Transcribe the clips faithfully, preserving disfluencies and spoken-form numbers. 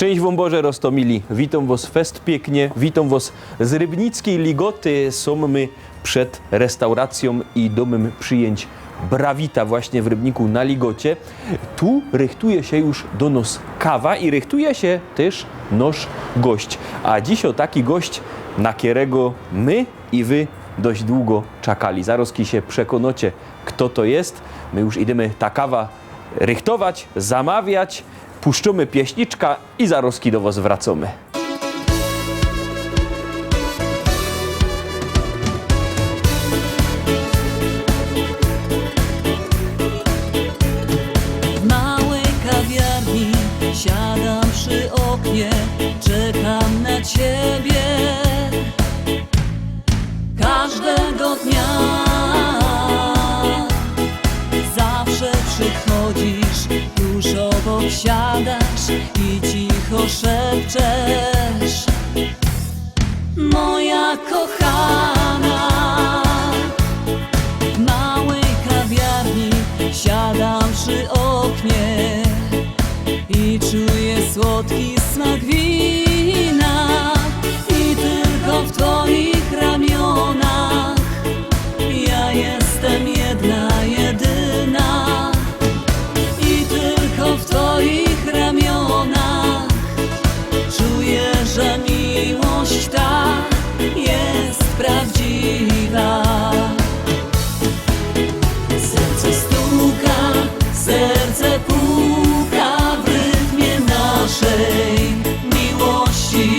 Szczyńść wōm Boże, Roztomili. Witōm wŏs fest piyknie, witōm wŏs z Rybnickij Ligoty. Sōm my przed restauracjōm i dōmym przijyńć Brawita właśnie w Rybniku na Ligocie. Tu rychtuje sie już do nŏs kawa i rychtuje sie tyż nŏsz gość. A dzisiŏ taki gość, na kerego my i wy dość dugo czekali. Zarŏzki sie przekōnŏcie, fto to je. My już idymy ta kawa rychtować, zamawiać, puszczōmy pieśniczka i zarŏzki do wŏs wracōmy. W małyj kawiarni siadam przy oknie, czekam na ciebie. Każdego dnia zawsze przychodzisz, tuż obok siadasz i cicho szepczesz: „Moja kochana”. W małyj kawiarni siadam przy oknie i czuję słodki smak wina. I tylko w twoich ramionach ja jestem jedna, jedyna. I tylko w twoich ramionach czuję, że miłość ta jest prawdziwa. Serce stuka, serce puka w rytmie naszej miłości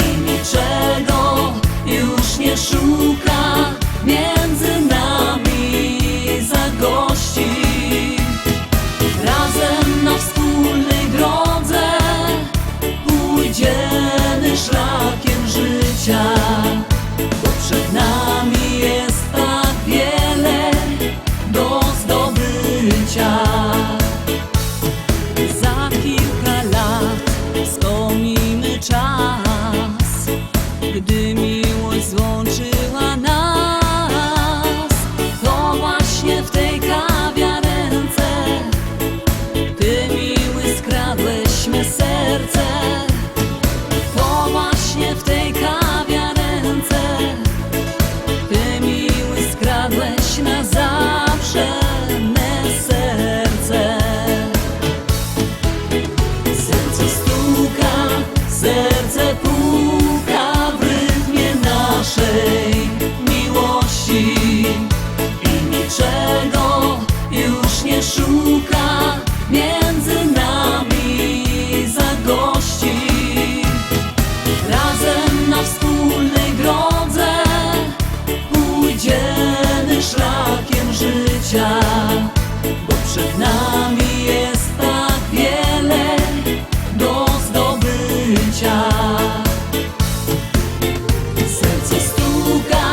i niczego już nie szuka, między nami zagości. Razem na wspólnej drodze pójdziemy szlakiem życia, bo przed nami jest tak wiele do zdobycia. Za kilka lat wspomnimy czas, gdy miłość złączyła nas. To właśnie w tej kawiarence ty, miły, skradłeś me serce. To właśnie w tej kawiarence ty, miły, skradłeś na zawsze me serce. Serce stuka, serce puka w rytmie naszej miłości i niczego już nie szuka, między nami zagości. Razem na wspólnej drodze pójdziemy szlakiem życia, bo przed nami jest tak wiele do zdobycia. Serce stuka,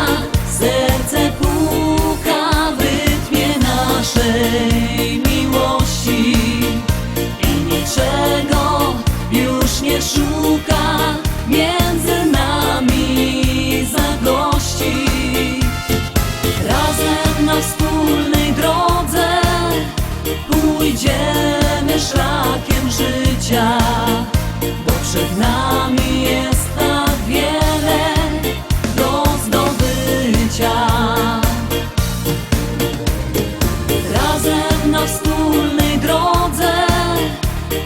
serce puka w rytmie naszej miłości i niczego już nie szuka, między nami zagości. Razem na wspólnej drodze pójdziemy szlakiem życia, bo przed nami jest tak wiele do zdobycia. Razem na wspólnej drodze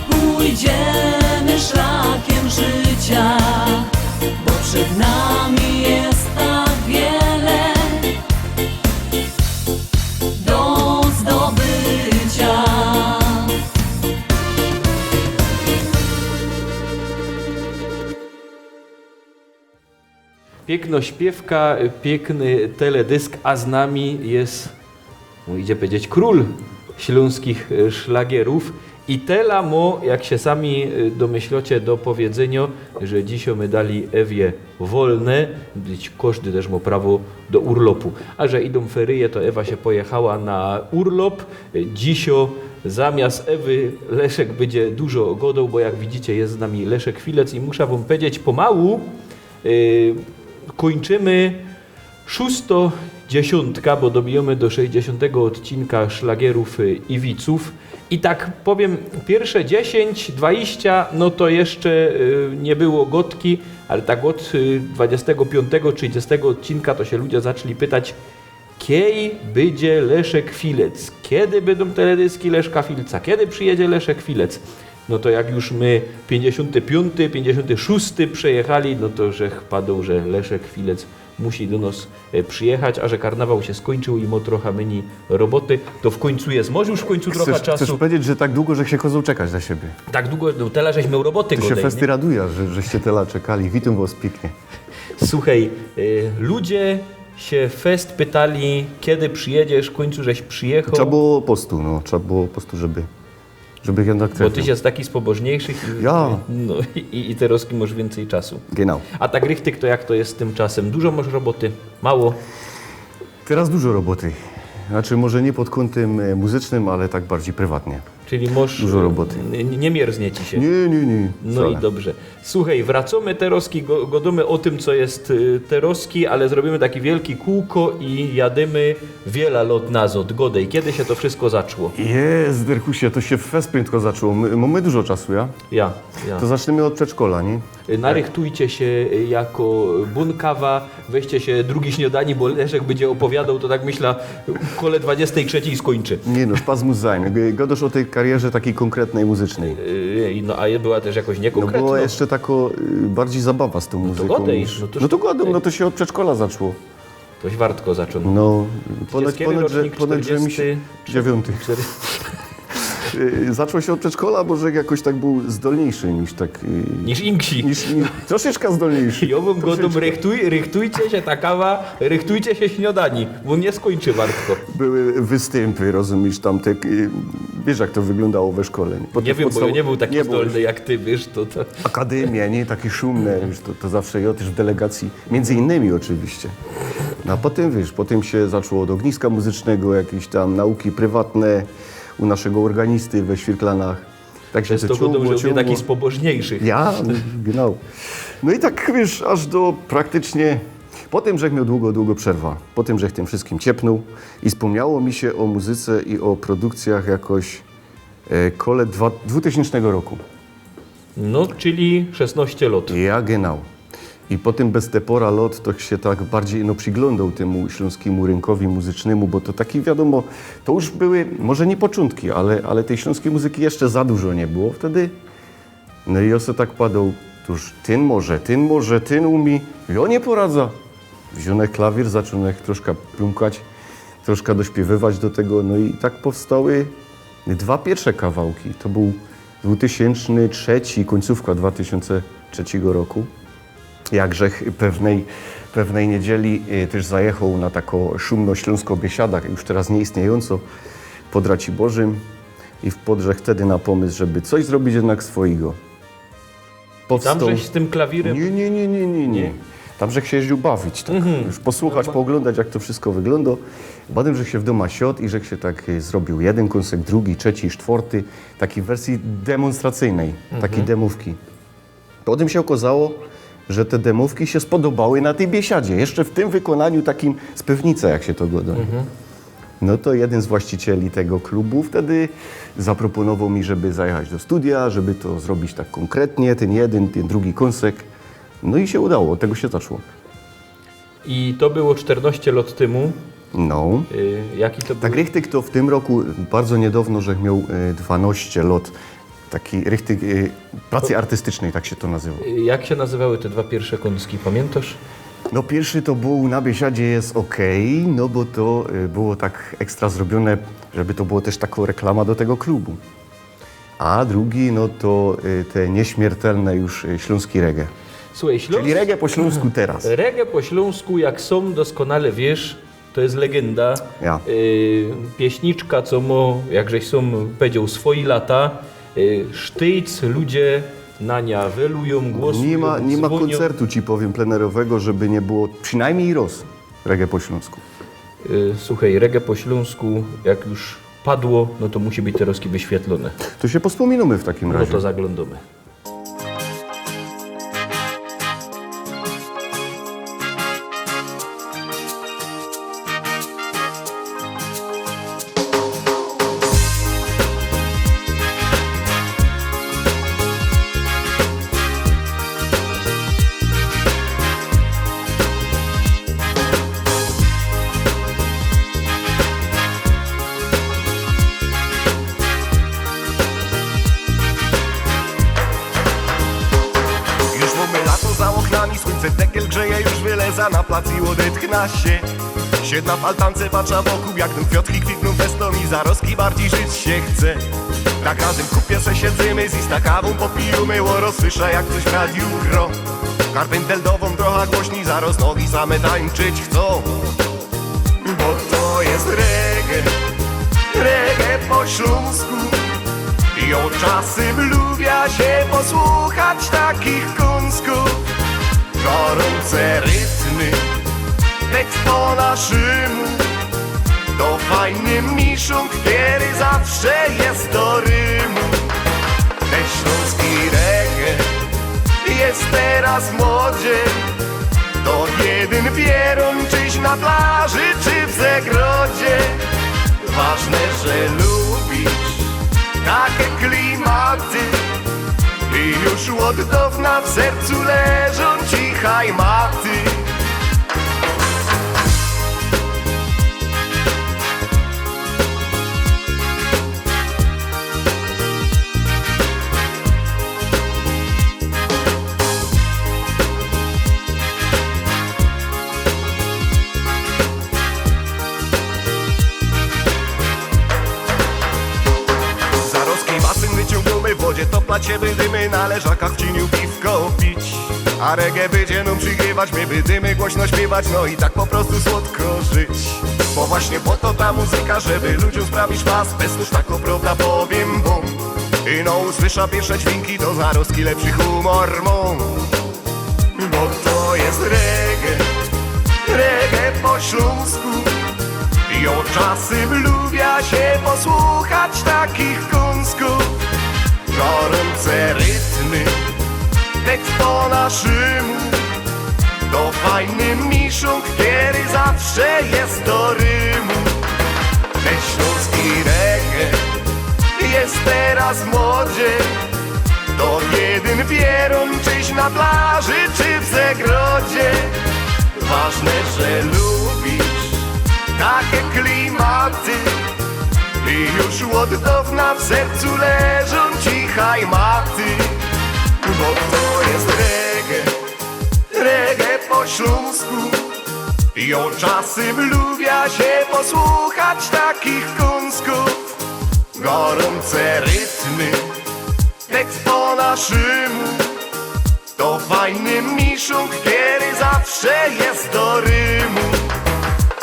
pójdziemy szlakiem życia, bo przed nami jest tak wiele do zdobycia. Piykno śpiywka, piykny teledysk, a z nami je, no, idzie powiedzieć, król ślōnskich, e, szlagierōw. I tela mo, jak sie sami, e, domyślocie, do powiedzyniŏ, że dzisiŏ my dali Ewie wolne, dyć kożdy tyż mo prawo do urlopu. A że idōm feryje, to Ewa sie pojechała na urlop. E, dzisiŏ zamiast Ewy Leszek bydzie dużo gŏdoł, bo jak widzicie, je z nami Leszek Chwilec i musza wōm powiedzieć, pomału, Yy, kōńczymy Szōsto dziesiōntka, bo dobijōmy do sześćdziesiōntego ôdcinka szlagierōw, y, i wicōw. I tak powiym, piyrsze dziesiyńć, dwadziścia, no to jeszcze, y, niy było gŏdki, ale tak ôd, y, dwadziestego piōntego, trzidziestego ôdcinka to sie ludzie zaczli pytać, kej bydzie Leszek Filec? Kedy bydōm teledyski Leszka Filca? Kedy przijedzie Leszek Filec? No to jak już my piyńćdziesiōnty piōnty, piyńćdziesiōnty szōsty przejechali, no to żech padoł, że Leszek Filec musi do nŏs, e, przijechać, a że karnawoł sie skōńczył i mŏ trocha mynij roboty, to w kōńcu je, mŏsz już w kōńcu trocha Chcesz, chcesz czasu. powiedzieć, że tak długo, że się kazał czekać na siebie? Tak dugo, no, tela żeś mioł roboty, Ty się godej, festy nie? radujesz, że, żeście tela czekali. Witōm wŏs piyknie. Słuchej, y, ludzie sie fest pytali, kedy przijedziesz, w kōńcu żeś przijechoł. Trzeba było postu, no, trzeba było postu, żeby, żeby jednak Bo ty trafił. Żeś taki z pobożniejszych i, Ja. no, i, i terŏzki mŏsz wiyncyj czasu. Genau. A tak richtig to jak to je z tym czasym? Dużo mŏsz roboty? Mało? Teraz dużo roboty. Znaczy, może nie pod kątem, e, muzycznym, ale tak bardziej prywatnie. Czyli mŏsz Dużo roboty. Nie, nie mierznie ci sie. Nie, nie, nie. No i Wcale. dobrze. Słuchej, wracōmy terŏzki, go-, godōmy ô tym, co je, y, terŏzki, ale zrobiymy taki wielki kōłko i jadymy wiela lŏt nazŏd. Godej, kedy sie to wszysko zaczło? Jezu, Derkusie, to sie fest prędko zaczło. My, mōmy dużo czasu, ja? Ja, ja. To zacznymy ôd przedszkola, nie? Y, narychtujcie sie, y, jako bōnkawa, weźcie sie drugi śniŏdanie, bo Leszek bydzie ôpowiadŏł, to tak myśla, kole dwadziestej trzecij skōńczy. Nie no, spazmus zajmie. G-, gŏdŏsz ô tyj karierze takij kōnkretnyj muzycznyj. Y, no, a je, była tyż jakoś No niekōnkretnŏ. było jeszcze tako, y, bardziej zabawa z tą No to muzyką godej, niż no to No to godej, no to się od przedszkola zaczło. To wartko zaczōnło. No, Trzydziestki ponad, ponad, że, rocznik, ponad, że mi się czterdziesty. Dziewiąty. Cztery- Y, zaczął się od przedszkola, bo że jakoś tak był zdolniejszy niż tak, y, Niż inksi. niż, niż, troszeczkę zdolniejszy. Jŏ wōm godōm, Troszeczkę. Rychtuj-, rychtujcie sie, ta kawa, rychtujcie sie śniŏdanie, bo nie skōńczy wartko. Były występy, rozumiesz, tam te, y, wiesz, jak to wyglądało we szkole, nie? Po Nie tych wiym, bo jŏ podstaw- nie bōł taki nie było zdolny już. jak ty, wiysz, to, to Akademie, nie? Takie szumne, już to, to zawsze jŏ tyż w delegacji, między innymi oczywiście. No a potem, wiesz, potem się zaczło od ogniska muzycznego, jakieś tam nauki prywatne u naszego organisty we Świerklanach. Tak się Przez to to ciągło, godōm, że ciągło. taki z pobożniejszych. Ja? Genau. No i tak, wiesz, aż do praktycznie... Potem żech miał długo, długo przerwa. Potem żech tym wszystkim ciepnął i wspomniało mi się o muzyce i o produkcjach jakoś, e, kole dwa, dwutysięcznego roku. No, czyli szesnŏście lŏt. Ja, genau. I potem bez te pora lŏt to się tak bardziej, no, przyglądał temu śląskimu rynkowi muzycznemu, bo to taki, wiadomo, to już były, może nie początki, ale, ale tej śląskiej muzyki jeszcze za dużo nie było wtedy. No i jŏ se tak padał, tuż tyn może, tyn może, tyn umie, jŏ nie poradzę. Wziōnech klawier, zacząłech troszkę plumkać, troszkę dośpiewywać do tego, no i tak powstały dwa pierwsze kawałki. To był dwutysięczny trzeci, końcówka dwa tysiące trzeciego roku. Jakżech pewnej, pewnej niedzieli, y, też zajechał na taką szumną śląską biesiadach, już teraz nieistniejącą, pod Raciborzym. I wpadłech wtedy na pomysł, żeby coś zrobić jednak swojego. Tam Powstał żeś z tym klawirem Nie, nie, nie, nie, nie, nie. Nie? Tam żech się jeździł bawić, tak. Mhm. Już posłuchać, No bo pooglądać, jak to wszystko wygląda. Potem żech się w doma siadł i żech się tak, y, zrobił jeden kąsek, drugi, trzeci, czwarty, takiej wersji demonstracyjnej, takiej Mhm. demówki. Potem się okazało, że te demówki się spodobały na tej biesiadzie, jeszcze w tym wykonaniu takim z piwnicy, jak się to gada. Mhm. No to jeden z właścicieli tego klubu wtedy zaproponował mi, żeby zajechać do studia, żeby to zrobić tak konkretnie, ten jeden, ten drugi kąsek. No i się udało, od tego się zaczło. I to było czternaście lat temu. No. Y, jaki to Tak był? Richtig to w tym roku, bardzo niedawno, żech miał, y, dwanaście lat. Taki richtig, y, pracy To artystycznej, tak się to nazywa. Y, jak się nazywały te dwa pierwsze kąski, pamiętasz? No, pierwszy to był Na biesiadzie jest okej, no bo to, y, było tak ekstra zrobione, żeby to było też taką reklama do tego klubu. A drugi, no to, y, te nieśmiertelne już, y, śląskie reggae. Słuchaj, Śląsk- Czyli reggae po śląsku teraz. Reggae po śląsku, jak sam doskonale wiesz, to jest legenda. Ja. Y, pieśniczka, co mo, jak żeś sam powiedział, swoje lata. Y, sztyjc, ludzie na nią apelują, głosują, Nie ma, nie ma dzwonią. koncertu, ci powiem, plenerowego, żeby nie było przynajmniej raz reggae po śląsku. Y, słuchaj, reggae po śląsku, jak już padło, no to musi być teraz wyświetlone. To się pospominamy w takim No razie. to zaglądamy. Za na plac i ôdetkna sie. Siedna w altance, patrza wokōł, jak tyn kwiŏtki kwitnōm festōm i zarozki bardzij żyć sie chce. Tak razym w kupie se siedzymy, z ista kawōm popijumy, ô, rozsłysza, jak coś w radiu gro. Karpynt Deldowōm trocha głośnij, zaroz nogi same tańczyć chcōm. Bo to je reggae, reggae po ślōnsku. I ô, czasym lubia sie posłuchać takich kōnskōw. Gorōnce rytmy, tekst po naszymu. To fajny miszōng, kery zawsze je do rymu. Te ślōnski reggae je teroz w modzie. To jedyn wierōn, czyś na plaży, czy w zegrodzie. Ważne, że lubisz take klimaty. I już ôd dŏwna w sercu leżōm ci hajmaty. Zarozki basyn wyciōngōmy, w wodzie toplać sie bydymy, na leżakach w ciyniyku piwko pić. A reggae bydzie nōm przigrywać, my bydymy głośno śpiywać, no i tak po prostu słodko żyć. Bo właśnie po to ta muzyka, żeby ludziōm sprawić pas, bez tōż takŏ prŏwda powiym wōm. Ino usłysza piyrsze dźwiynki, to zarozki lepszy humor mōm. Bo to je reggae, reggae po ślōnsku. I ô, czasym lubia sie posłuchać takich kōnskōw. Gorōnce rytmy, tekst po naszymu. To fajny miszōng, kery zawsze je do rymu. Te ślōnski reggae je teroz w modzie. To jedyn wierōn, czyś na plaży, czy w zegrodzie. Ważne, że lubisz take klimaty. I już ôd dŏwna w sercu leżōm ci hajmaty. Bo to je reggae, reggae po ślōnsku. I ô, czasym lubia sie posłuchać takich kōnskōw. Gorōnce rytmy, tekst po naszymu. To fajny miszōng, kery zawsze je do rymu.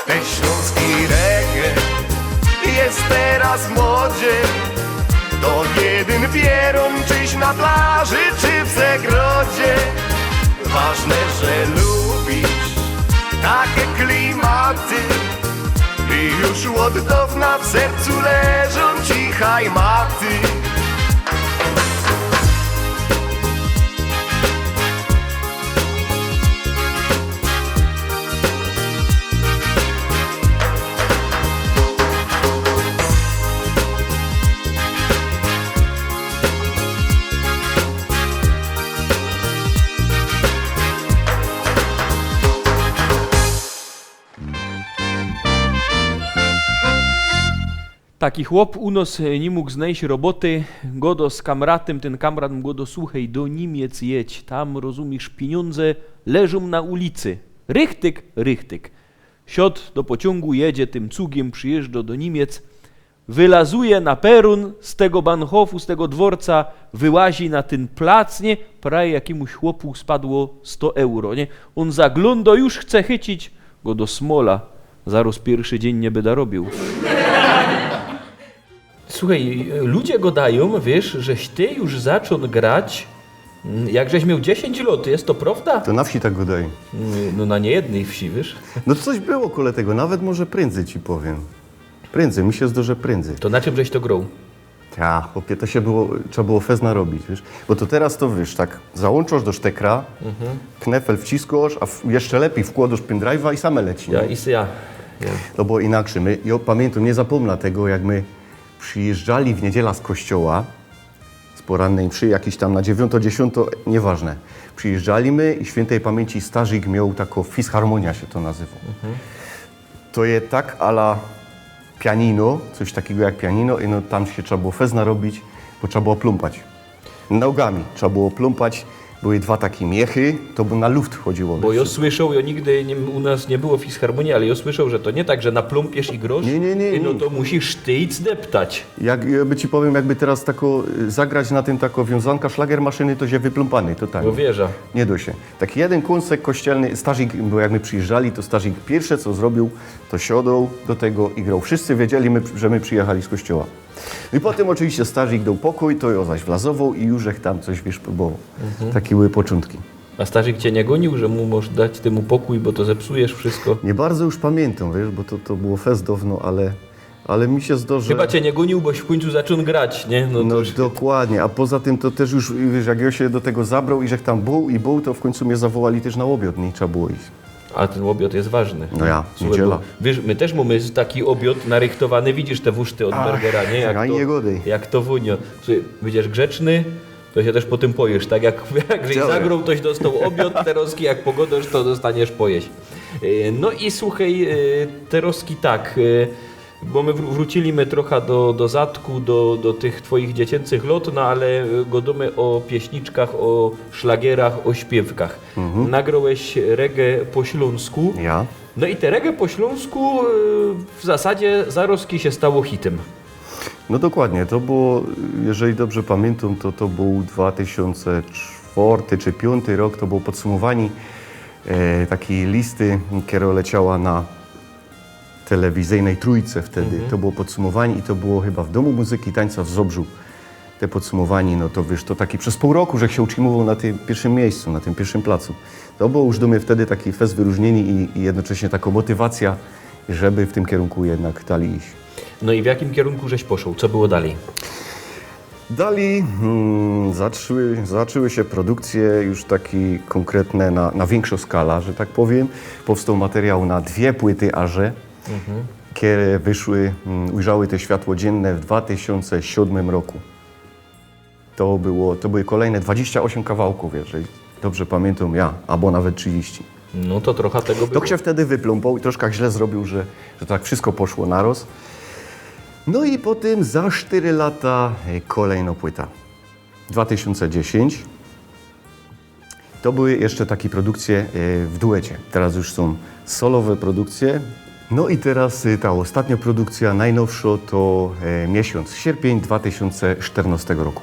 Te ślōnski reggae je teroz w modzie. To jedyn wierōn, czyś na plaży, czy w zegrodzie. Ważne, że lubisz take klimaty. I już ôd dŏwna w sercu leżōm ci hajmaty. Taki chłop u nos, e, niy mōg znojś roboty, gŏdŏ z kamratym, tyn kamrat mu gŏdŏ: „Słuchej, do Niymiec jedź, tam, rozumisz, piniōndze leżōm na ulicy”. „Richtig, richtig”. Siod do pociōngu, jedzie tym cugiym, przijyżdżŏ do Niymiec, wylazuje na perōn z tego Bahnhofu, z tego dworca, wyłazi na tyn plac, nie? Prawie jakimuś chłopu spadło sto euro, nie? Ôn zaglōndŏ, już chce chycić, gŏdŏ: „Smola, zaroz piyrszy dziyń niy byda robiōł”. Słuchej, ludzie gŏdajōm, wiysz, żeś ty już zaczōn grać, mm, jak żeś mioł dziesiyńć lŏt, je to prŏwda? To na wsi tak gŏdali. Mm, no na niyjednyj wsi, wiysz? No coś było kole tego, nawet może prędzej ci powiym. Prędzej, mi sie zdaje, że prędzej. To na czym żeś to groł? Ja, chłopie, to sie było, trzeba było fest narobić, wiysz? Bo to teroz to, wiysz, tak, załōnczŏsz do sztekra, knefel wciskŏsz, a w-, jeszcze lepij wkłŏdŏsz pendrive'a i same leci, nie? Ja, i s-, ja, ja. To było inaczyj. My, jŏ pamiyntōm, niy zapōmna tego, jak my przijyżdżali w niedziela z kościoła, z porannyj mszy, jakiś tam na dziewiyntŏ, dziesiōntŏ, niyważne. Przijyżdżali my i świyntyj pamiyńci starzik mioł takŏ fisharmōnijŏ, sie to nazywŏ. To je tak à la pianino, coś takigo jak pianino, i no tam sie trzeba było fest narobić, bo trzeba było plōmpać. Nogami trzeba było plōmpać, Były dwa takie miechy, to było na luft chodziło. Bo jŏ słyszoł, jŏ nigdy niy, u nas niy było fisharmonije, ale jŏ słyszoł, że to niy tak, że naplōmpiesz i grosz. Niy, niy, niy, no niy. To musisz ty ic deptać. Jak, jŏ by ci powiym, jakby teroz tako, y, zagrać na tym tako wiōnzanka szlagermaszyny, to sie wyplōmpany, to tak. No wierzã. Niy dŏ sie. Taki jedyn kōnsek kościelny, starzik, bo jak my przijyżdżali, to starzik piyrsze co zrobiōł, to siadōł do tego i groł. Wszyscy wiedzieli, my, że my przijechali z kościoła. I potym ôczywiście starzik doł pokōj, to jŏ zaś wlazowoł i już żech tam coś, wiysz, prōbowoł. Mhm. Takie były poczōntki. A starzik cie niy gōniōł, że mu mosz dać tymu pokōj, bo to zepsujesz wszystko? Niy bardzo już pamiyntōm, wiysz, bo to, to było fest downo, ale, ale mi sie zdarza. Chyba cie niy gōniōł, boś w kōńcu zaczōn grać, niy? No to już dokładnie, a poza tym to tyż już, wiysz, jak jŏ sie do tego zabroł i żech tam bōł i bōł, to w kōńcu mie zawołali tyż na ôbiŏd, niy? Trzeba było iś. A tyn ôbiŏd je ważny. No ja, słuchej, niedziela. Bo, wiysz, my tyż mōmy taki ôbiŏd narychtowany, widzisz te wuszty ôd burgera, niy? Jak to, niy gŏdej. Jak to wōniŏ. Słuchej, bydziesz grzeczny, to sie tyż potym pojesz, tak? Jak, jak żeś zagroł, toś dostoł ôbiŏd, terozki jak pogŏdŏsz, to dostaniesz pojeść. E, no i słuchej, e, terozki tak, e, bo my wró-, wrōcili my trocha do, do zadku, do, do tych twojich dziecięcych lot, no ale, e, gŏdōmy ô pieśniczkach, ô szlagerach, ô śpiywkach. Mhm. Nagrołeś reggae po ślōnsku. Ja. No i te reggae po ślōnsku, e, w zasadzie zarozki sie stało hitym. No dokładnie, to było, jeżeli dobrze pamiętam, to, to był dwa tysiące czwarty czy piąty rok, to było podsumowanie, e, takiej listy, która leciała na telewizyjnej Trójce wtedy. Mhm. To było podsumowanie i to było chyba w Domu Muzyki i Tańca w Zabrzu. Te podsumowanie, no to wiesz, to taki przez pół roku, że się utrzymywał na tym pierwszym miejscu, na tym pierwszym placu. To było już do mnie wtedy taki fest wyróżnienie i, i jednocześnie taka motywacja, żeby w tym kierunku jednak dalej iść. No i w jakim kierunku żeś poszedł? Co było dalej? Dalej, mm, zaczęły, zaczęły się produkcje już takie konkretne na, na większą skalę, że tak powiem. Powstał materiał na dwie płyty aże, mhm, które wyszły, mm, ujrzały te światło dzienne w dwa tysiące siódmym roku. To było, to były kolejne dwadzieścia osiem kawałków, jeżeli dobrze pamiętam ja, albo nawet trzydzieści. No to trochę tego było. To się wtedy wypląpał i troszkę źle zrobił, że, że tak wszystko poszło naroz. No i potem za cztery lata, e, kolejna płyta. dwa tysiące dziesięć. To były jeszcze takie produkcje, e, w duecie. Teraz już są solowe produkcje. No i teraz, e, ta ostatnia produkcja, najnowsza, to, e, miesiąc sierpień dwa tysiące czternastego roku.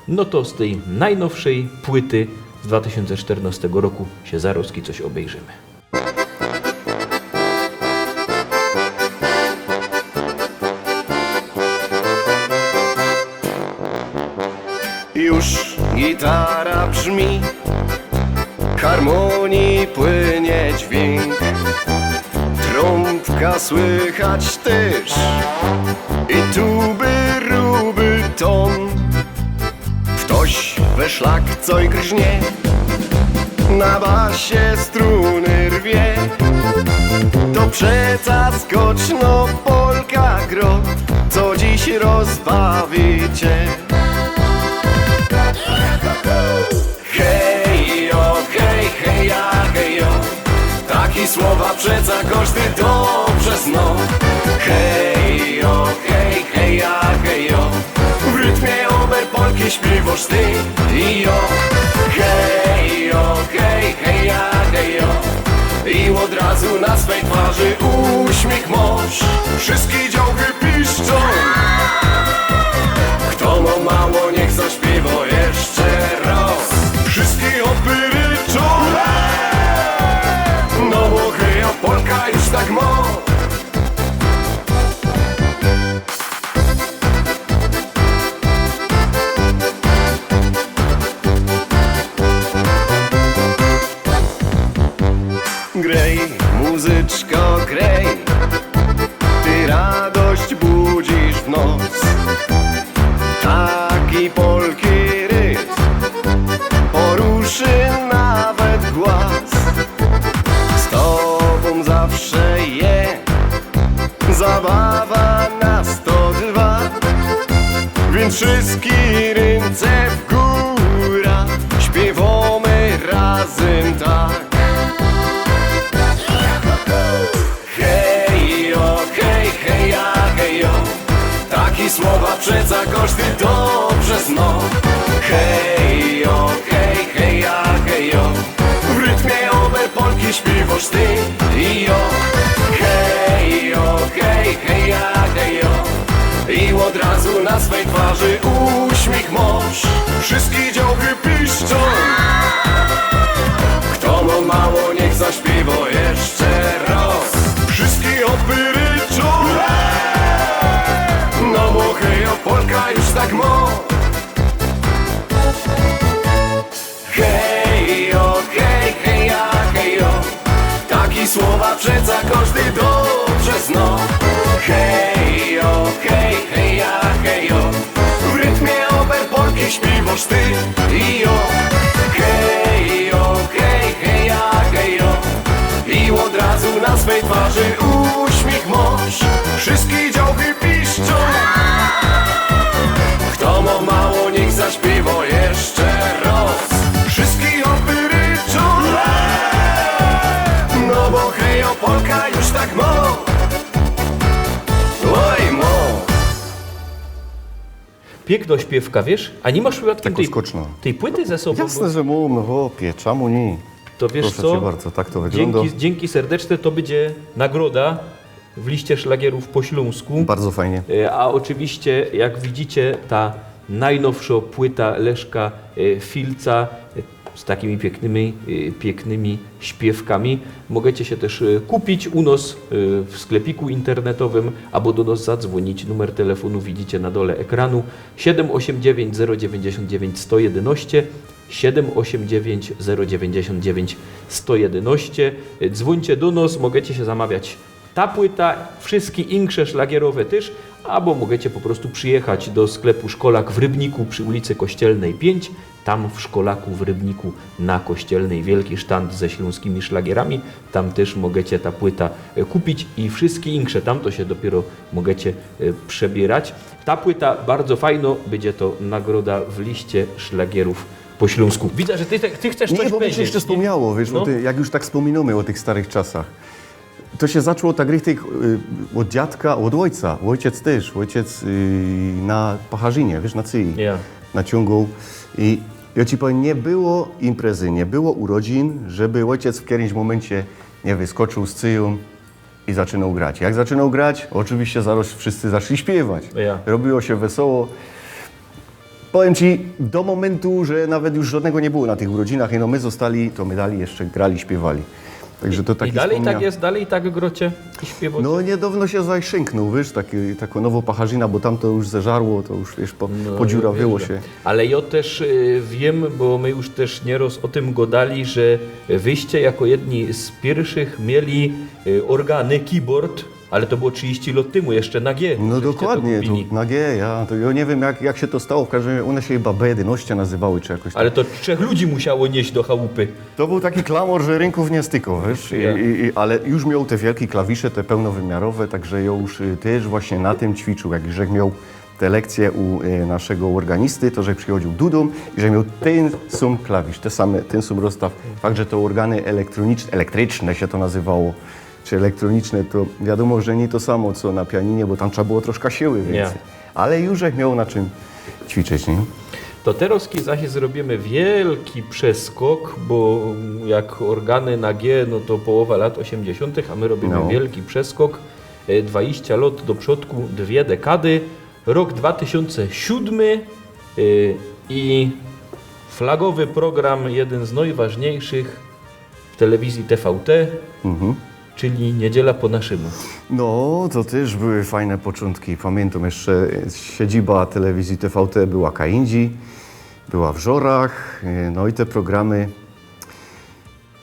No to z tej najnowszej płyty z dwa tysiące czternastego roku się zarozki coś obejrzymy. Już gitara brzmi, harmonii płynie dźwięk. Trąbka słychać też i tuby ruby ton. Ktoś we szlak coś grznie, na basie struny rwie. To przeca skoczno polka gro, co dziś rozbawi cię. Hej, jo, hej, hej, ja, hej, jo. Taki słowa przeca kożdy dobrze zno. Hej, jo, hej, hej, ja, hej, jo. W rytmie ober polki śpiewasz ty i jo. Hej, jo, hej, hej, ja, hej, jo. I od razu na swej twarzy uśmiech masz. Wszystkie działchy piszczą. Kto ma mało, niech zaśpiewa jeszcze raz. Wszystkie hopy ryczą. No bo heja, polka już tak ma. Grej, muzyczko, grej, ty radość budzisz w noc. Taki polki rytm poruszy nawet głaz. Z tobą zawsze je zabawa na sto dwa, więc wszystkie ręce w górę, śpiewamy razem tak. Hej, jo, hej, hej, ja, hej, jo. Taki słowa przeca kożdy dobrze zno. Hej, jo, hej, hej, ja, Czy uśmiech masz? Wszystkie działchy piszczą. Kto ma mało, niech zaśpiewa jeszcze raz. Wszystkie opy ryczą. No bo hej, Polka już tak ma. Hej, o, hej, hej, ja, hej, o. Takie słowa przeca każdy dobrze zna. Hej, o, hej, hej, ja, hej, o. W rytmie oberpolki śpiewasz ty i ja. Hej, o, hej, hej, ja, hej, o. I od razu na swej twarzy uśmiech masz. Wszystkie działchy piszczą. Kto ma mało, niech zaśpiewa jeszcze raz. Wszystkie opy ryczą. No bo hej, o, Polka już tak ma. Oj, mo. Piykno śpiywka, wiysz? A niy masz przypadkym Tak tyj, skoczno. tyj płyty ze sobōm? Jasne, że mōm, no chłopie, czamu niy? To wiysz Proszę co? Cię bardzo, tak to wygląda. Dziynki, dziynki serdeczne, to bydzie nagroda w liście szlagierōw po ślōnsku. Bardzo fajnie. E, A ôczywiście, jak widzicie, ta nojnowszo płyta Leszka e, Filca e, z takimi piyknymi, e, piyknymi śpiywkami. Możecie sie tyż e, kupić u nos e, w sklepiku internetowym abo do nos zadzwōnić. Numer telefōnu widzicie na dole ekranu. Siedym ôsiem dziewięć zero dziewięćdziesiōnt dziewięć sto jedynaście, siedym ôsiem dziewięć zero dziewięćdziesiōnt dziewięć sto jedynaście. E, Dzwōńcie do nos, możecie sie zamawiać ta płyta, wszyjske insze szlagierowe tyż, abo możecie po prostu przijechać do sklepu Szkolak w Rybniku przi ulicy Kościelnej pięć. Tam w Szkolaku w Rybniku na Kościelnej wielki sztand ze ślōnskimi szlagierami. Tam tyż możecie ta płyta e, kupić i wszyjske insze. Tam to sie dopiyro możecie e, przebierać. Ta płyta bardzo fajno, bydzie to nagroda w liście szlagierōw po ślōnsku. Widzę, że ty, ty chcesz Niy, coś bo mi sie powiedzieć. jeszcze spōmniało, wiysz, No. o ty, jak już tak spōminōmy ô tych starych czasach. To sie zaczło tak richtig y, ôd dziadka, ôd ôjca. Ôjciec tyż, ôjciec y, na Pacharzinie, wiysz, na Cyi. Ja. Na ciōngu. I ja ci powiym, niy było imprezy, niy było urodzin, żeby ôjciec w keryms mōmyncie niy wyskocził z Cyjōm i zaczynał grać. Jak zaczynał grać, ôczywiście zarŏz wszyscy zaczli śpiewać. Ja. Robiło sie wesoło. Powiym ci, do mōmyntu, że nawet już żodnego niy było na tych urodzinach, no my ôstali, to my dalij jeszcze grali, śpiywali. Także to taki I dalij tak spōmnia- je, dalij tak grocie i śpiewocie. No niydŏwno sie zaś szynknōł, wiysz, taki, takŏ nowŏ Pacharzina, bo tam to już zeżarło, to już, wiysz, po, No, podziurawiło wiysz, sie. Ale jŏ tyż y, wiym, bo my już tyż niyroz ô tym godali, że wyście jako jedni z piyrszych mieli y, ôrgany, keyboard, ale to było trzidziści lŏt tymu, jeszcze na G. No żeście to dokładnie, kupili. To na G, ja, to jŏ niy wiym jak, jak sie to stało, w kożdym razie ône sie chyba B jedynŏście nazywały, czy jakoś tak. Ale to trzech ludzi musiało nieś do chałupy. To bōł taki klamor, że rynkōw niy stykŏ, wiysz, i, Ja. i, i, ale już miał te wielke klawisze, te pełnowymiarowe, także jŏ już y, tyż właśnie na tym ćwicził, jak już miał te lekcje u y, naszego ôrganisty, to że przichodziył dodōm i że miał tyn sōm klawisz, te same, tyn sōm rozstaw, fakt, że to ôrgany elektroniczne, elektryczne sie to nazywało, czy elektroniczne, to wiadōmo, że niy to samo co na pianinie, bo tam trzeba było troszka siły wiyncyj. Ale już jak miał na czym ćwiczyć, niy? To terŏz zaś zrobiymy wielki przeskok, bo mm, jak ôrgany na G, no to połowa lŏt ôziymdziesiōntych, a my robiymy No. wielki przeskok. E, dwadzieścia lŏt do przodku, dwie dekady, rok dwa tysiōnce siōdmy e, i flagowy program, jedyn z nojważniyjszych w telewizji T V T, Mhm. czyli Niedziela po naszymu. No, to tyż były fajne poczōntki. Pamiyntam jeszcze, siedziba telewizji T V T była kajindzi, była w Żorach, y, no i te programy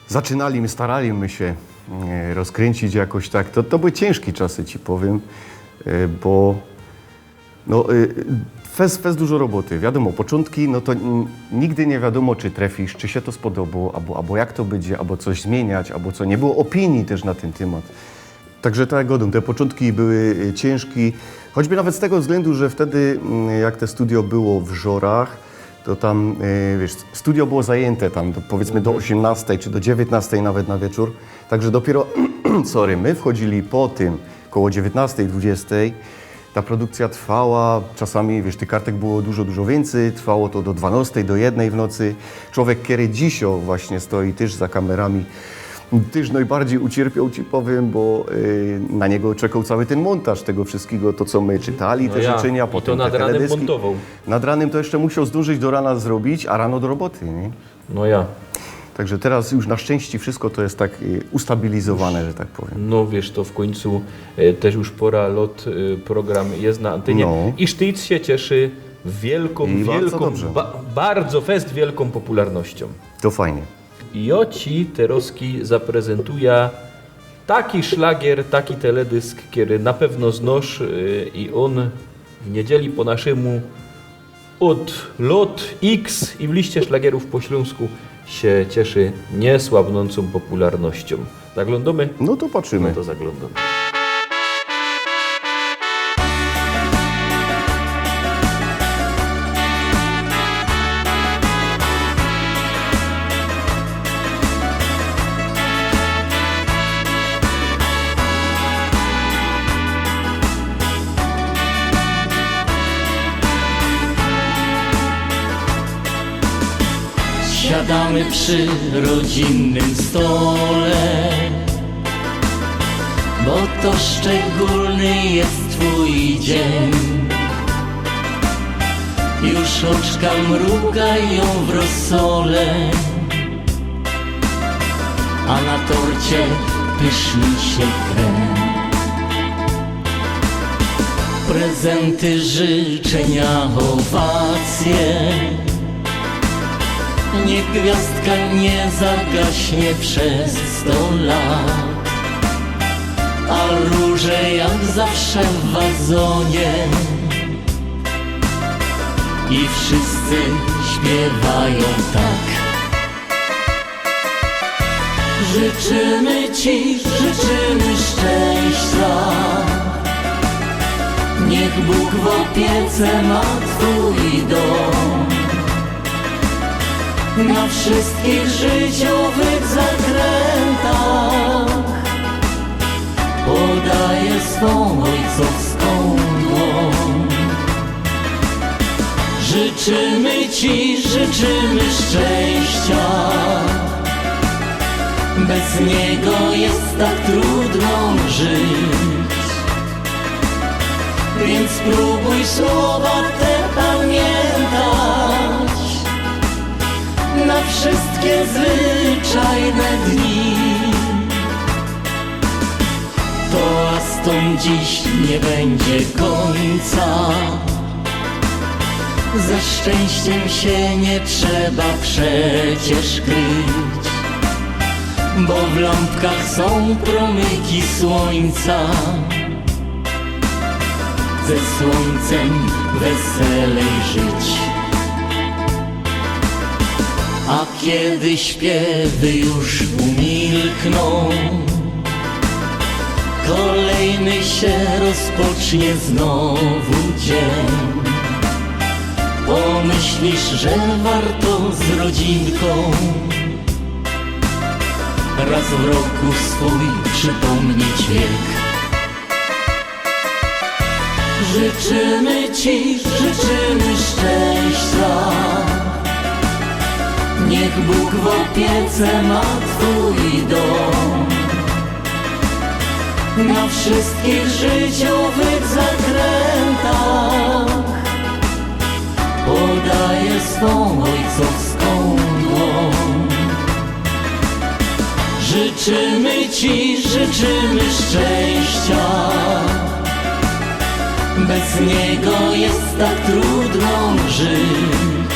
zaczynali, my starali my sie y, rozkręcić jakoś tak. To, to były ciynżki czasy, ci powiym, y, bo no, y, fest, fest dużo roboty. Wiadōmo, poczōntki, no to n- nigdy niy wiadōmo, czy trefisz, czy sie to spodobało, abo, abo jak to bydzie, abo coś zmiyniać, abo co. Niy było ôpinije tyż na tyn tymat. Także tak jak godōm, te poczōntki były y, ciynżki, choćby nawet z tego wzglyndu, że wtedy, mm, jak te studio było w Żorach, to tam, y, wiysz, studio było zajynte tam, do, powiydzmy, do ôziymnŏstej czy do dziewiyntnŏstej nawet na wieczōr. Także dopiyro, sorry, my wchodzili po tym, koło dziewiyntnŏstej, dwudziestej. Ta produkcyjŏ trwała, czasami, wiysz, tych kartek było dużo, dużo wiyncyj, trwało to do dwanŏstej, do jednej w nocy. Człowiek, kery dzisiŏ właśnie stoi tyż za kamerami, Tyż nojbardzij ucierpioł, ci powiym, bo, y, na niego czekał cały tyn mōntaż tego wszyjskigo, to, co my czytali, No te ja. życzynia, I to potym te nad ranym teledyski. Mōntowoł. Nad ranym to jeszcze musiał zdōnżyć do rana zrobić, a rano do roboty, niy? No ja. Także teroz już na szczyńście wszyjsko to je tak, y, ustabilizowane, że tak powiym. No wiysz, to w kōńcu e, tyż już pora lot e, program je na antynie. No. I Sztyjc sie cieszy wielkōm, I bardzo wielkōm, dobrze. Ba, bardzo fest wielkōm popularnościōm. To fajnie. I jo ci terozki zaprezentuja taki szlagier, taki teledysk, kery na pewno znosz e, i ôn w niedzieli po naszymu ôd lot X i w liście szlagierōw po ślōnsku sie cieszy niysłabnōncōm popularnościōm. Zaglōndōmy? No to patrzymy. No to zaglōndōmy. Siadamy przy rodzinnym stole, bo to szczególny jest twój dzień. Już oczka mrugają w rosole, a na torcie pyszny się krem. Prezenty, życzenia, owacje. Niech gwiazdka nie zagaśnie przez sto lat, a róże jak zawsze w wazonie. I wszyscy śpiewają tak. Życzymy ci, życzymy szczęścia. Niech Bóg w opiece ma twój dom. Na wszystkich życiowych zakrętach podaje swą ojcowską dłoń. Życzymy ci, życzymy szczęścia. Bez niego jest tak trudno żyć. Więc spróbuj słowa te pamiętać na wszystkie zwyczajne dni. Toastōm dziś nie będzie końca. Ze szczęściem się nie trzeba przecież kryć, bo w lampkach są promyki słońca. Ze słońcem weselej żyć. A kiedy śpiewy już umilkną, kolejny się rozpocznie znowu dzień. Pomyślisz, że warto z rodzinką raz w roku swój przypomnieć wiek. Życzymy ci, życzymy szczęścia. Niech Bóg w opiece ma twój dom. Na wszystkich życiowych zakrętach podaje swą ojcowską dłoń. Życzymy ci, życzymy szczęścia. Bez niego jest tak trudno żyć.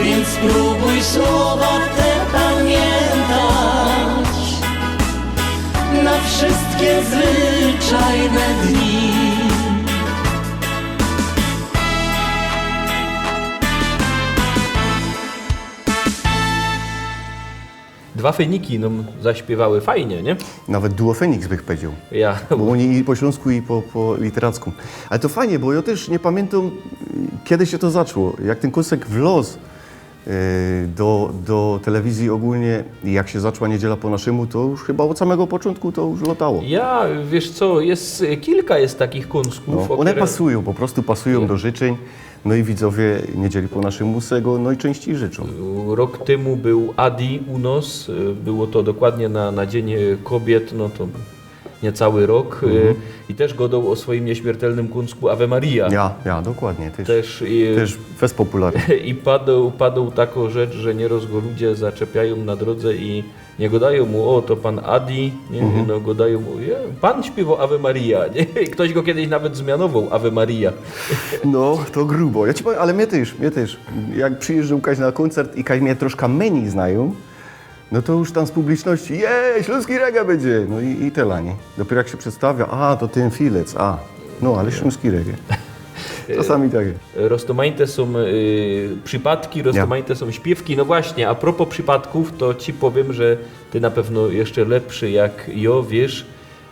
Więc spróbuj słowa te pamiętać na wszystkie zwyczajne dni. Dwa Fyniki nōm zaśpiywały fajnie, nie? Nawet duo Feniks bych powiedział. Ja. Bo ôni i po ślōnsku, i po, po literacku. Ale to fajnie, bo jo tyż niy pamiyntam, kiedy sie to zaczło. Jak tyn kōnsek wlŏz, e, do, do telewizji ôgōlnie, i jak sie zaczła Niedziela po naszymu, to już chyba ôd samego poczōntku to już lotało. Ja, wiysz co, je kilka je takich kōnsków. No, ône pasujōm, po prostu pasujōm do życzyń. No i widzowie Niedzieli po naszymu se go nojczyńściej życzōm. Rok tymu bōł Adi u nos, y, było to dokładnie na, na Dzień, y, Kobiet, no to niecały rok, y, Mhm. i tyż godoł ô swojim nieśmiertelnym kōnsku Ave Maria. Ja, ja, dokładnie. Tyż, Tyż, y, tyż fest popularny. I padoł, padoł takõ rzecz, że niyroz go ludzie zaczepiajōm na drodze i niy godajōm mu: „Ô, to pōn Adi”, niy? Mhm. No, godajōm mu: „Je, pōn śpiywoł Ave Maria”, niy? I ftoś go kejś nawet zmianowoł Ave Maria. No, to grubo. Ja ci powiym, ale mie tyż, mie tyż. Jak przijyżdżōm kajś na kōncert i kajś mie troszka mynij znajōm, no to już tam z publiczności: „Je, ślōnski reggae bydzie”. No i, i tela, niy? Dopiyro jak sie przedstawia: „A, to tyn Filec, a”. No, ale ślōnski reggae. Czasami tak je. Roztōmajte sōm, y, przipadki, Ja. roztōmajte sōm śpiywki. No właśnie, a propos przipadkōw, to ci powiym, że ty na pewno jeszcze lepszy jak jo wiysz,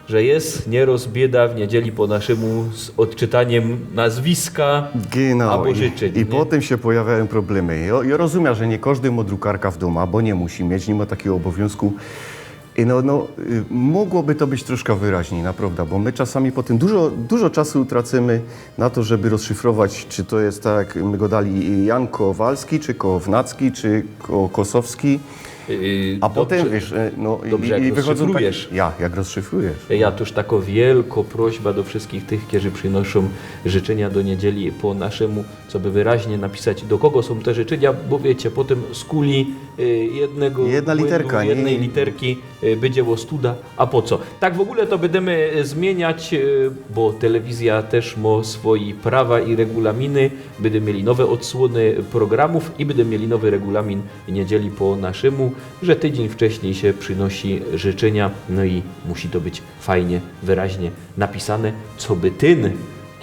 że je niyroz bieda w Niedzieli po naszymu z ôdczytaniym nazwiska Genau. abo I, życzyń, i niy? Potym sie pojawiajōm problemy. Jo, jo rozumia, że niy kożdy mo drukarka w dōma, bo niy musi mieć, niy mo takigo ôbowiōnzku. I no, no, y, mogłoby to być troszka wyraźnij, naprowda, bo my czasami potym dużo, dużo czasu tracymy na to, żeby rozszyfrować, czy to je tak, jak my godali, Jan Kowalski, czy Kownacki, czy Ko-, Kosowski. Yy, A potym, dobrze. wiysz, y, no i, Dobrze, i jak wychodzōm tak rozszyfrujesz. Ja, jak rozszyfrujesz. Ja, to już takŏ wielkŏ prośba do wszyskich tych, kerzy przinoszōm życzynia do Niedzieli po naszymu, coby wyraźnie napisać, do kogo sōm te życzynia, bo wiycie, potym skuli, y, jednego Jedna błyndu, literka, niy? jednej literki, y, bydzie ôstuda, a po co? Tak w ogōle to bydymy, y, zmiyniać, y, bo telewizyjŏ tyż mo swoje prawa i regulaminy. Bydymy mieli nowe ôdsłōny programōw i bydymy mieli nowy regulamin Niedzieli po naszymu, że tydziyń wcześnij sie przinosi życzynia, no i musi to być fajnie, wyraźnie napisane, coby tyn,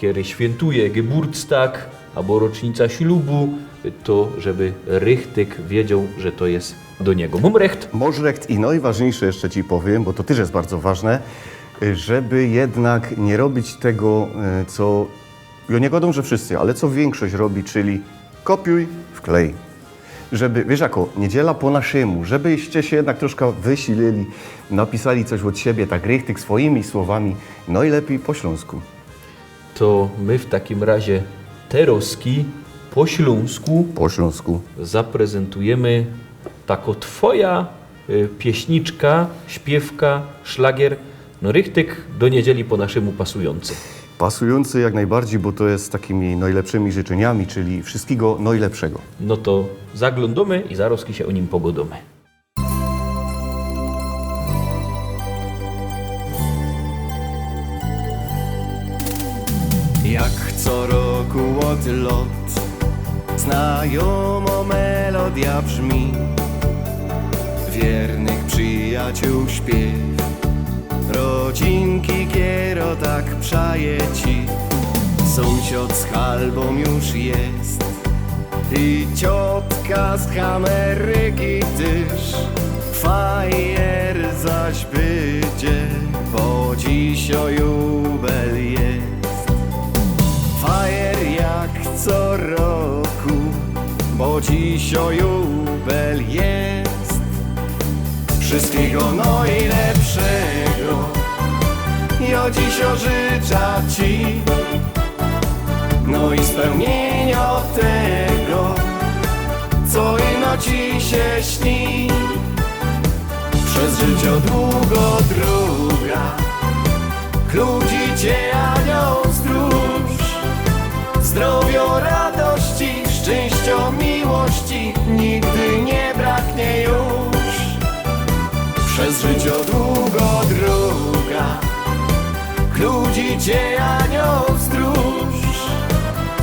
kery świyntuje geburtstag abo rocznica ślubu, to żeby richtig wiedzioł, że to je do niego. Mōm recht? Mosz recht i nojważniyjsze jeszcze ci powiym, bo to tyż je bardzo ważne, żeby jednak niy robić tego, e, co, jo niy godōm, że wszyscy, ale co wiynkszość robi, czyli kopiuj, wklej. Żeby, wiysz jako, Niedziela po naszymu, żebyście sie jednak troszka wysilili, napisali coś ôd siebie, tak richtig swojimi słowami, nojlepij po ślōnsku. To my w takim razie terŏzki po ślōnsku Po ślōnsku. zaprezentujymy takŏ twoja, y, pieśniczka, śpiywka, szlagier, no richtig do Niedzieli po naszymu pasujōncy. Pasujōncy jak nojbardzij, bo to je z takimi nojlepszymi życzyniami, czyli wszyskigo nojlepszego. No to zaglōndōmy i zarŏzki sie ô nim pogŏdōmy. Jak co roku ôd lŏt znajōmŏ melodyjŏ brzmi. Wiernych przijacioł śpiyw, rodzinki, kero tak przaje ci. Sōmsiŏd z Halbōm już je. I ciotka z Ameryki tyż. Fajer zaś bydzie, bo dzisiŏ jubel je. Fajer jak co roku, bo dzisiŏ jubel je. Wszyskigo nojlepszego jŏ dzisiŏ życzã ci. No i spełniyniŏ tego, co ino ci sie śni. Przez życiŏ długŏ droga, chluji cie Anioł stróż. Zdrowiŏ, radości, szczyńściŏ, miłości nigdy niy braknie już. Przez życiŏ długŏ droga, chluji cie Anioł stróż.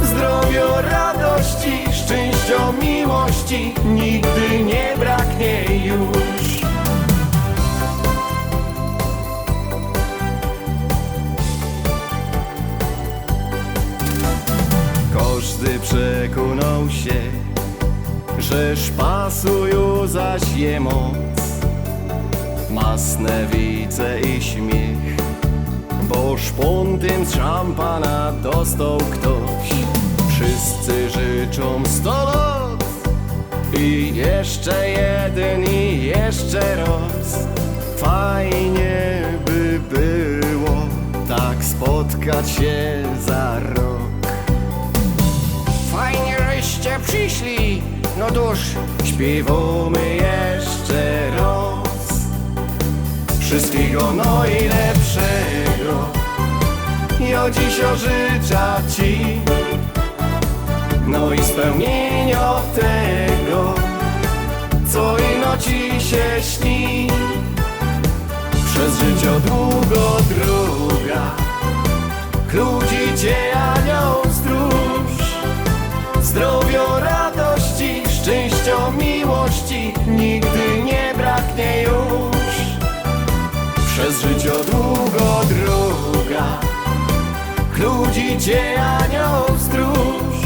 Zdrowiŏ, radości, szczyńściŏ, miłości nigdy niy braknie już. Kożdy przekōnoł sie, że szpasu ju zaś je moc. Masne wice i śmiych, bo szpōntym z szampana dostoł ftoś. Wszyscy życzōm sto lŏt i jeszcze jedyn i jeszcze rŏz. Fajnie by było tak spotkać sie za rok. Przyszli, no cōż, śpiywōmy jeszcze rŏz. Wszystkigo nojlepszego jŏ dzisiŏ życzã ci. No i spełnieniŏ tego, co ino ci się śni. Przez życiŏ długŏ droga, ludzi cię anioł stróż. Zdrowiŏ, radości, szczęściŏ, miłości nigdy nie braknie już. Przez życiŏ długŏ droga, ludzi cię anioł stróż.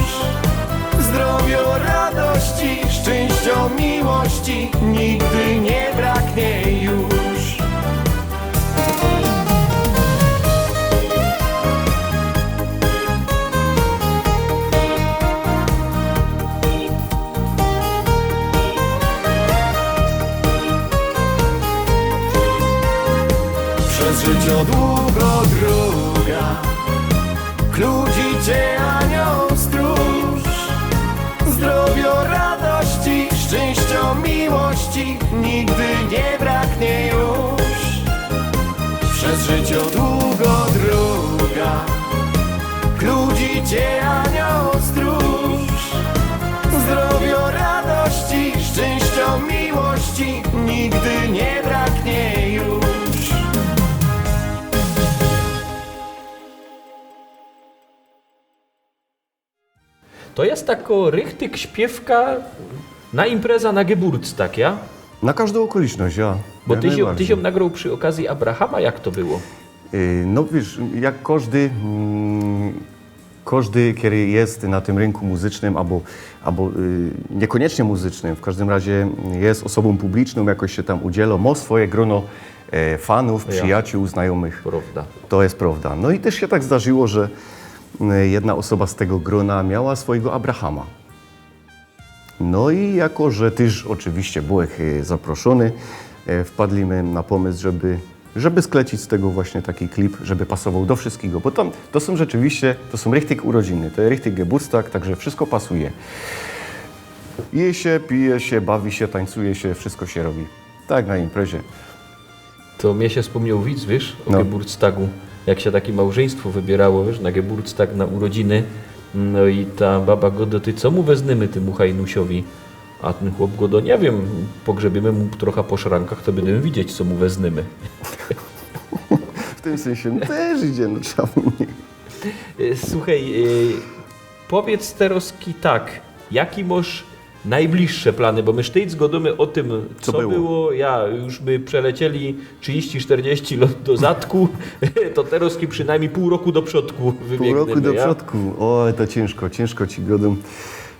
Zdrowiŏ, radości, szczęściŏ, miłości nigdy nie braknie już. Przez życiŏ długŏ droga, ludzi cię anioł stróż. Zdrowiŏ, radości, szczęściŏ, miłości nigdy nie braknie już. Przez życiŏ długŏ droga, ludzi cię anioł stróż. Zdrowiŏ, radości, szczęściŏ, miłości nigdy nie braknie już. To jest tako richtig śpiewka na impreza, na Geburtstag, ja? Na kŏżdą ôkoliśność, ja. Bo ty sie, ty sie nagroł przi ôkazji Abrahama, jak to było? Y, no wiysz, jak kŏżdy, mm, kŏżdy, kery je na tym rynku muzycznym, abo, abo, y, niykōniecznie muzycznym, w kŏżdym razie je ôsobōm publicznym, jakoś sie tam udzielŏ, mo swoje grono, e, fanōw, przijaciōł, znajōmych. Prŏwda. To je prŏwda. No i tyż sie tak zdarziło, że, e, jedna ôsoba z tego grona miała swojego Abrahama. No i jako, że tyż ôczywiście byłech, e, zaproszōny, e, wpadli my na pōmysł, żeby, żeby sklecić z tego właśnie taki klip, żeby pasowoł do wszystkigo, bo tam to sōm rzeczywiście, to sōm richtig urodziny, to je richtig Geburtstag, tak że wszystko pasuje. Je sie, pije sie, bawi sie, tańcuje sie, wszystko sie robi. Tak na imprezie. To mie sie spōmniŏł wic, wiysz, ô Geburtstagu, jak sie takie małżyństwo wybierało, wiysz, na Geburtstag, na urodziny. No i ta baba gŏdŏ: „Ty, co mu weznymy, tymu hajnusiowi?” A tyn chop gŏdŏ: „Nie wiym, pogrzebiymy mu trocha po szrankach, to bydymy widzieć, co mu weznymy”. W tym sensie, no, tyż idzie, no, trzeba mu nie... E, suchej, e, powiydz terŏz tak, jake mosz nojbliższe plany, bo my sztyjc gŏdōmy ô tym, co było. Ja, już my przelecieli trziści, sztyrdziści lŏt do zadku, to terŏz przinojmnij pōł roku do przodku wybiygnymy. Pōł roku do przodku. Oj, to ciynżko, ciynżko ci gŏdōm.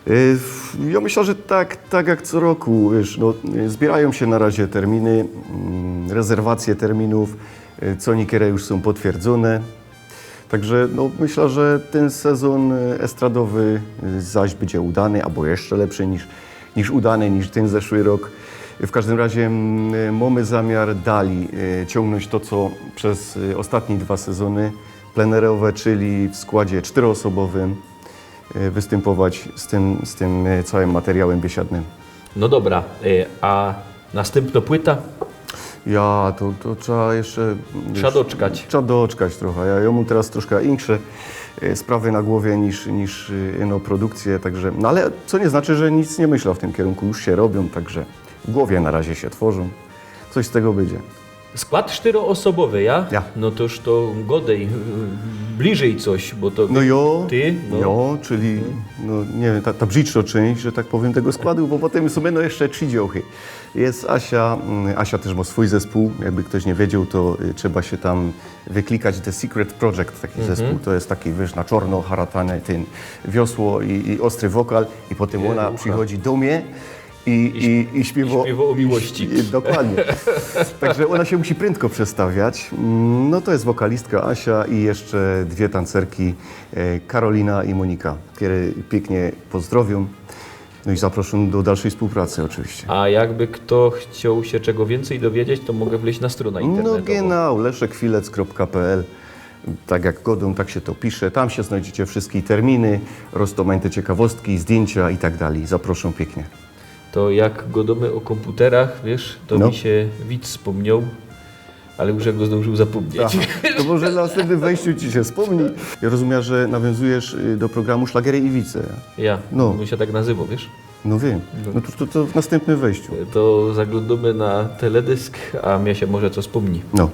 Y, jŏ myślã, że tak, tak jak co roku, wiysz, no, y, zbiyrajōm sie na razie terminy, mm, rezerwacje terminōw, y, co niykerõ już sōm potwierdzōne. Tak że, no, myślã, że tyn sezōn, y, estradowy, y, zaś bydzie udany, abo jeszcze lepszy niż, niż udany, niż tyn zeszły rok. W kŏżdym razie, mm, y, mōmy zamiar dali, y, ciōngnōńć to, co bez, y, ôstatnie dwa sezōny plenerowe, czyli w składzie sztyroosobowym, y, wystympować z tym, z tym, y, cołkym materiałym biesiadnym. No dobra, y, a nastympnŏ płyta? Ja, to, to trzeba jeszcze, wiysz, trzeba doczkać. Trzeba doczkać trocha. Ja, ja mōm terŏz troszkã insze, y, sprawy na gowie niż, niż, y, ino produkcje, tak że, no ale co niy znaczy, że nic niy myślã w tym kierunku. Już sie robiōm, tak że w gowie na razie sie tworzōm. Coś z tego bydzie. Skład sztyroosobowy, ja? Ja. No toż to gŏdej, y, bliżyj coś, bo to... No jo, ty, no. Jo, czyli, no, niy wiym, ta, ta brzidszŏ czynść, że tak powiym, tego składu, bo potym sōm, no, jeszcze trzi dziołchy. Je Asia, mm, Asia tyż mŏ swōj zespōł, jakby ftoś niy wiedzioł, to, y, trzeba sie tam wyklikać The Secret Project, taki zespōł. To je taki, wiysz, na czŏrno haratane, tyn wiosło i, i ôstry wokal i potym ôna przichodzi do mie i, i, i śpiywŏ, i śpiywŏ ô miłości. I, dokładnie. Tak że ôna sie musi pryndko przestawiać. Mm, no to je wokalistka Asia i jeszcze dwie tancerki, e, Karolina i Monika, kere piyknie pozdrowiōm. No i zaproszōm do dalszyj wspōłpracy ôczywiście. A jakby fto chcioł sie czego wiyncyj dowiedzieć, to mogã wlyźć na strōna internetowõ. No genau, leszekfilec kropka pl. Tak jak godōm, tak sie to pisze. Tam sie znojdziecie wszyjske terminy, roztōmajte ciekawostki, zdjyńcia i tak dalij. Zaprŏszōm piyknie. To jak godōmy ô kōmputerach, wiysz, to No. mi sie wic spōmniōł, ale już żech go zdōnżył zapōmnieć. Aha, to może na nastympnym wejściu ci sie spōmni. Jŏ rozumia, że nawiōnzujesz, y, do programu Szlagery i wice. Ja, No. ōn sie tak nazywoł, wiysz? No wiym. No. No to, to, to w nastympnym wejściu. To zaglōndōmy na teledysk, a mie sie może co spōmni. No.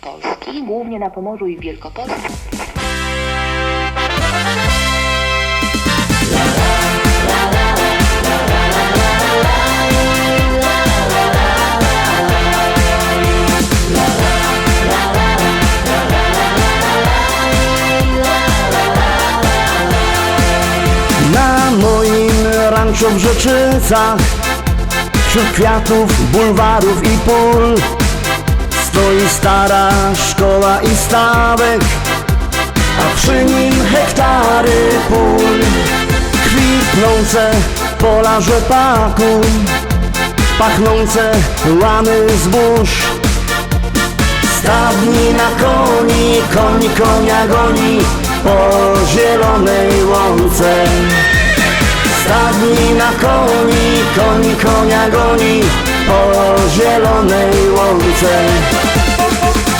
Polski, głównie na Pomorzu i w Wielkopolsce. Na mojim ranczu w Rzeczycach, wśród kwiatów, bulwarów i pól, stoi stara szkoła i stawek, a przy nim hektary pól. Kwitnące pola rzepaku, pachnące łany zbóż. Stadnina koni, koń konia goni po zielonej łące. Stadnina koni, koń konia goni po zielonej łące.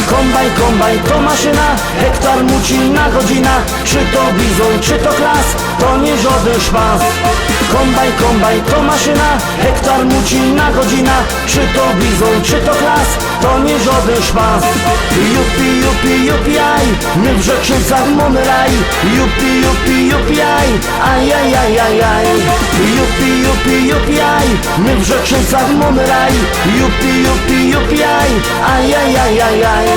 Kombajn, kombajn, to maszyna, hektar muci na godzinã. Czy to bizōn, czy to klas, to niy żŏdyn szpas. Kombajn, kombajn, to maszyna, hektar muci na godzinã. Czy to bizōn, czy to klas, to niy żŏdyn szpas. Jupi, jupi, jupi, aj, my w Rzeczycach mōmy raj. Jupi, jupi, jupi, aj, aj, aj, aj, aj, aj. Jupi, jupi, jupi, aj, my w Rzeczycach mōmy raj. Jupi, jupi, jupi, aj, aj, aj, aj, aj, aj.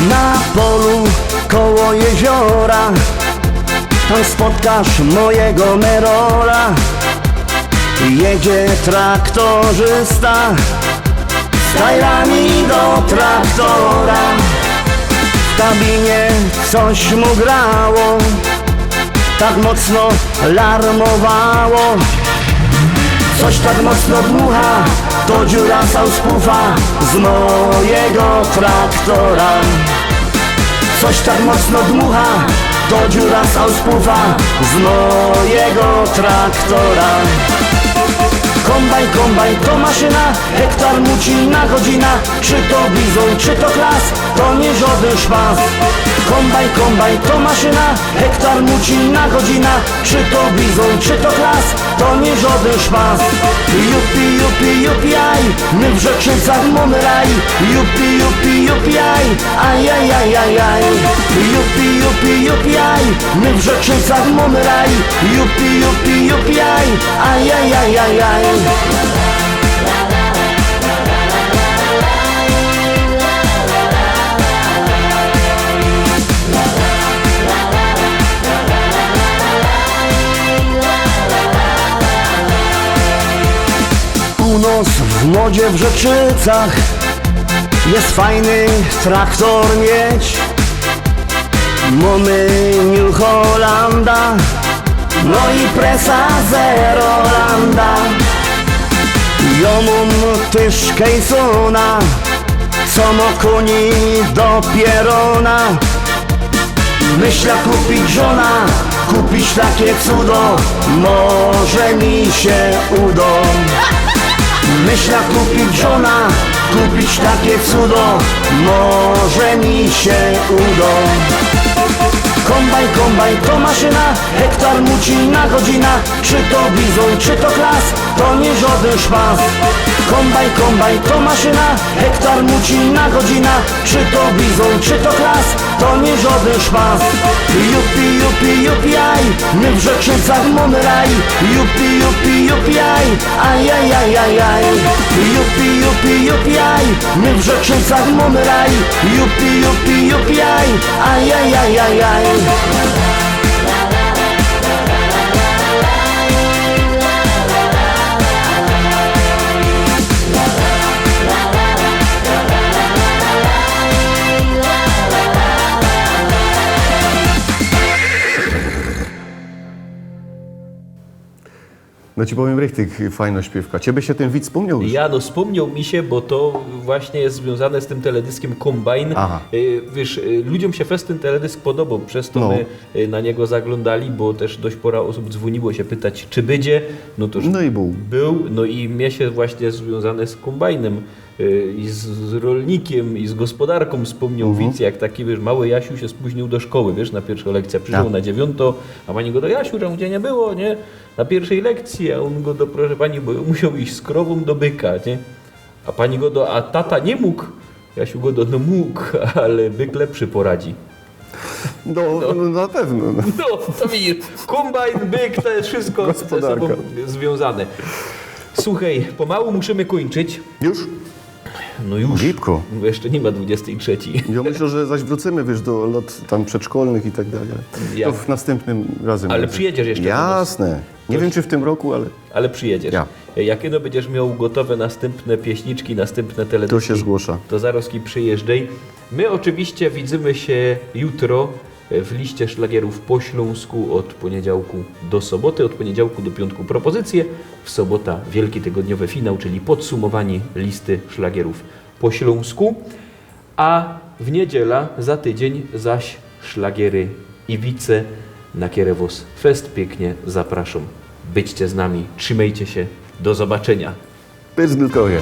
Na polu koło jeziora, tam spotkasz mojego Merola. Jedzie traktorzysta z tajlami do traktora. W kabinie coś mu grało, tak mocno larmowało. Coś tak mocno dmucha, to dziura z auspufa z mojego traktora. Coś tak mocno dmucha, to dziura z auspufa z mojego traktora. Kombajn, kombajn, to maszyna, hektar muci na godzinã. Czy to bizōn, czy to klas, to niy żŏdyn szpas. Kombajn, kombajn, to maszyna, hektar muci na godzinã. Czy to bizōn, czy to klas, to niy żŏdyn szpas. Jupi, jupi, jupi, aj, my w Rzeczycach mōmy raj. Jupi, jupi, jupi, aj, aj, aj, aj, aj. Jupi, jupi, jupi, aj, my w Rzeczycach mōmy raj. Jupi, jupi, jupi, aj, aj, aj, aj, aj, aj. U nos w modzie w Rzeczycach je fajny traktor mieć. Mōmy New Hollanda, no i presa z Rolanda. Jŏ mōm tyż Kejsona, co mo koni do pierōna. Myśla kupić żona, kupić takie cudo, może mi sie udo. Myśla kupić żona, kupić takie cudo, może mi sie udo. Kombajn, kombajn, to maszyna, hektar muci na godzinã. Czy to bizōn, czy to klas, to niy żŏdyn szpas. Kombajn, kombajn, to maszyna, hektar muci na godzinã. Czy to bizōn, czy to klas, to niy żŏdyn szpas. Jupi, jupi, jupi, aj, my w Rzeczycach mōmy raj. Jupi, jupi, jupi, aj, aj, aj, aj, aj, aj. Jupi, jupi, jupi, aj, my w Rzeczycach mōmy raj. Jupi, jupi, jupi, aj, aj, aj, aj, aj, aj. No ci powiym richtig fajno śpiywka. Ciebie sie tyn wid spōmniōł już? Ja, no spōmniōł mi sie, bo to właśnie je zwiōnzane z tym teledyskiem Kombajn. Aha. Y, Wiysz, y, ludziōm sie fest tyn teledysk podoboł, bez to No. my y, na niego zaglōndali, bo tyż dość pora ôsōb dzwōniło sie pytać, czy bydzie. No to już No i bōł. Bōł, no i mie sie właśnie zwiōnzane z Kombajnym y, i z, z rolnikym, i z gospodarkōm spōmniōł Mhm. wic, jak taki, wiysz, mały Jasiu sie spōźniōł do szkoły, wiysz, na piyrszõ lekcyjõ. Prziszedł Ja. Na dziewiyntõ, a pani godo: „Jasiu, czym ciebie niy było, niy? Na piyrszej lekcyji”, a ôn godo: „Proszę pani, bo jŏ musioł iś z krowōm do byka, niy?” A pani godo: „A tata niy mōg?” Jasiu godo: „No mōg, ale byk lepszy poradzi”. No, no na pewno. No. No, to widzisz, Kombajn, byk, to je wszystko ze Gospodarka. sobōm zwiōnzane. Słuchej, pomału musimy kōńczyć. Już? No już. Gibko. Jeszcze niy ma dwudziestej trzeciej. Jŏ myślã, że zaś wrōcymy, wiysz, do lŏt tam przedszkolnych i tak dalij. Ja. To w nastympnym razym. Ale może. przijedziesz jeszcze do nas? Jasne. Niy To- wiym, czy w tym roku, ale... Ale przijedziesz. Ja. Jak ino bydziesz mioł gotowe nastympne pieśniczki, nastympne teledyski, To sie zgłosza. To zarŏz i przijeżdżej. My ôczywiście widzymy sie jutro w liście szlagierōw po ślōnsku ôd pōniedziałku do sobŏty, ôd pōniedziałku do piōntku propozycje, w sobota wielki tygodniowy finał, czyli podsumowanie listy szlagierōw po ślōnsku. A w niedziela, za tydziyń, zaś szlagiery Iwice, na kere wŏs fest piyknie zaprŏszōm. Bydźcie z nami, trzimejcie sie, do zobaczynia. Pyrsk Bilkowie.